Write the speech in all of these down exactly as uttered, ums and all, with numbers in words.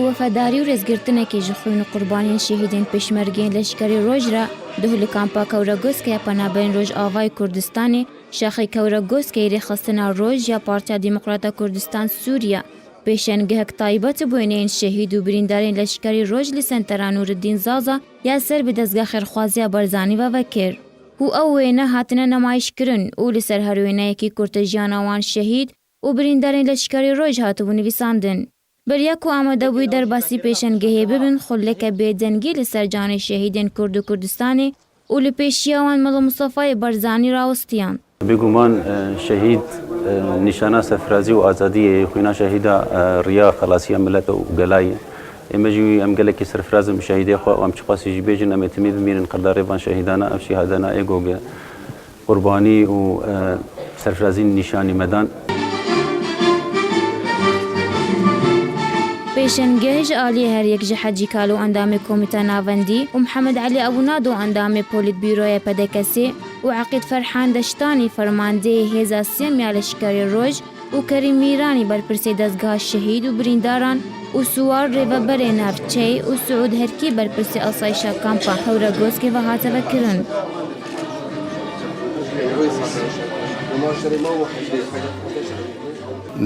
Wefedarî û rêzgirtinekê ji xwîn û qurbaniyên şehîdên pêşmergeyên leşkerê Roj re duh li kampa Kewregoskê ya Penaberên Rojavayê Kurdistanê, şaxê Kewregoskê yê Rêxistina Roj ya Partiya Demokrata Kurdistan Sûriye, pêşengehek taybet û bûyîneyên şehîd û birîndarên leşkerê Roj li Sentera Nûreddîn Zaza ya ser bi dezga xêrxwaziya Barzanî ve vekir. Û ew wêne hatine nemayîşkirin û li ser her wêneyekî kurte jiyana wan şehîd û birîndarên leşkerê Roj hatibû nivîsandin. Beriya ku amadebûyî derbasî pêşengehê bibin, xuleke bêdengî li ser canê şehîdên Kurd û Kurdistanê û li pêşiya wan Mela Mustafayê Barzanî rawestiyand. Bêguman, e, şehîd, e, nîşana serfirazî û azadiyê ye, xwîna şehîda, e, riya xelasiya milete û gelayê. Ê me jî em gelekî serfiraz in bi şehîdê xwe û em çiqasî jî bêjin, em ê timî bimînin qedarê van şehîdana, ev şehîdana ê goge qurbanî û, e, serfirazî nîşanî me dan. Pêşengeh ji aliyê her yek ji Hecî Kalo endamê Komîta Navendî û Mihemed Elî Ebûnado endamê Polîtbîroya P D K S'ê û Eqîd Ferhan Deştanî fermandeyê Hêza Siyem ya Leşkerê Roj û Kerîm Mîranî berpirsê dezgeha şehîd û birîndaran û Siwar rêveberê navçeyê û Siûd Herkî berpirsê asayişa kampa Hewregoskê ve hate vekirin.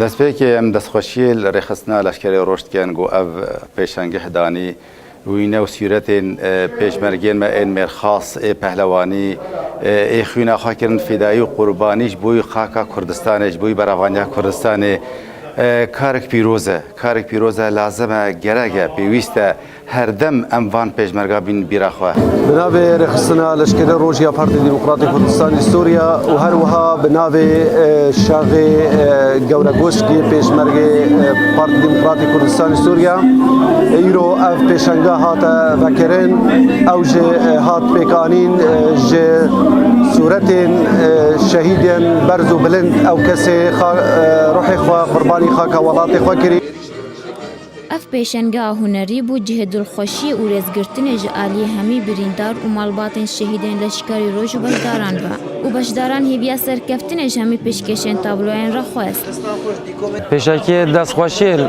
Destpêkê em destxweşiyê li rêxistina leşkerê Roj dikin ku ev pêşengeh danî wîne û sûretên, e, pêşmergên me ên mêrxas, ê pehlewanî, e, ê xwîna xwe kirin fîdayî û qurbanî ji bo xaka Kurdistanê, ji bo beravaniya Kurdistanê, e, karek pîroz e. Karek pîroz e, lazim e, gerek e, pêwîst e. Her dem em van pêşmerga bînin bîra xwe. Bi navê Rêxistina Leşkerê Roj ya Partî Demokratî Kurdistanê Sûriye û her wiha bi navê, e, şaxê, e, Gewregoskê Pêşmergê, e, Partî Demokratî Kurdistanê Sûriye, îro ev pêşenga hate vekirin. Ew jî, e, hat pêkanîn, e, ji sûretên, e, şehîdên berz û bilind ew kesê xa-, e, ruhê xwe qurbanî xaka welatê xwe kirî. Ev pêşengeha hunerî bû cihê dilxweşiyê û rêzgirtinê ji aliyê hemî birîndar û malbatên şehîdên leşkerî Roj û beşdaran ve û beşdaran hêviya serkeftinê ji hemî pêşkêşên tabloyan re xwest. Pêşakî destxweşiyê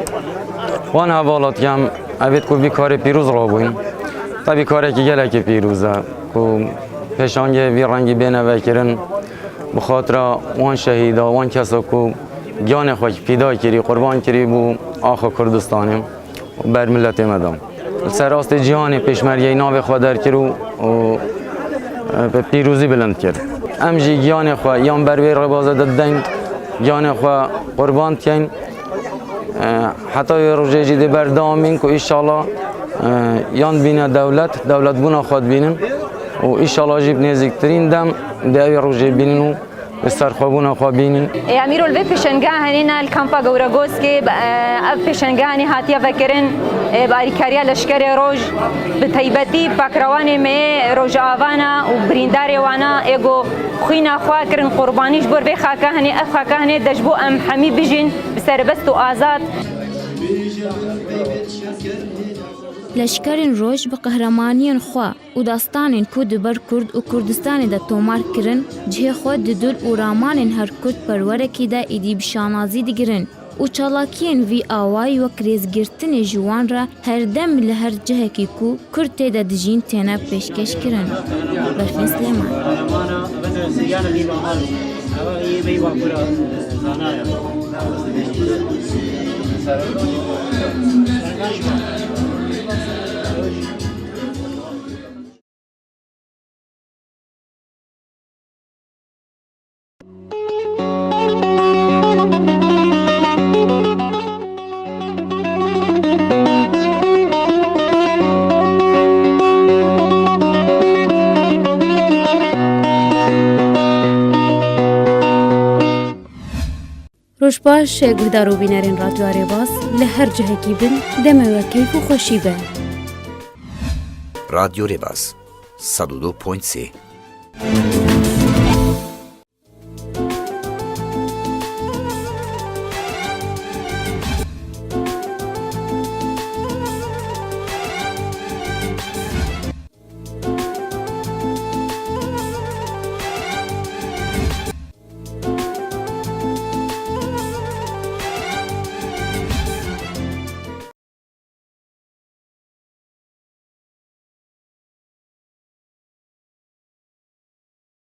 wan hevala dikim, evêt ku vî karê pîroz rabûyn. Tevî karekî gelekî pîroz e ku pêşangê vî rengî bêne vekirin. Bi xatira wan şehîda, wan kesa ku giyanê xwe fîda kirî, qurban kirî bo axa Kurdistanê û ber miletê me de. Li ser astê cîhanê pêşmergeyî navê xwe derkir û, û, e, bi pîrozî bilind kir. Em jî giyanê xwe yan ber wê rêbaze de didin, giyanê xwe qurban dikeyn. E, heta wê rojê jî dê berdewam bîn ku înşallah, e, yan dibîne dewlet, dewletbûna xwe dibînin û înşallah jî bi nêzîktirîn dem dê ew rojê bînin û serxwebûna xwe bînin. Ê, em îro li vê pêşengeha henê ne li kampa Gewregoskê, bi, e, ev pêşengehanê hatiye vekirin, e, bi alîkariya Leşkerê Roj, bi taybetî pakrawanê me yê Rojavana û birîndarê wana ê ku xwîna xwe kirin qurbanî ji bo vê xaka henê, ev xaka henê de ji bo em hemî bijîn bi serbest û azad. Leşkerên Roj bi qehremaniyên xwe û dastanên ku di ber Kurd û Kurdistanê de tomar kirin, cihê xwe di dil û ramanên her Kurdperwerekî de êdî bi şanazî digirin û çalakiyên vî awayî wek rêzgirtinê ji wan re her dem li her cihekî ku Kurd tê de dijîn têne pêşkêşkirin. Berfîn Silêman. Roj baş, guhdar û bînerên Radyoya Rêbaz, li her cihekî bin, deme we keyf û xweşî be. Radyo Rêbaz, sed û du point sê.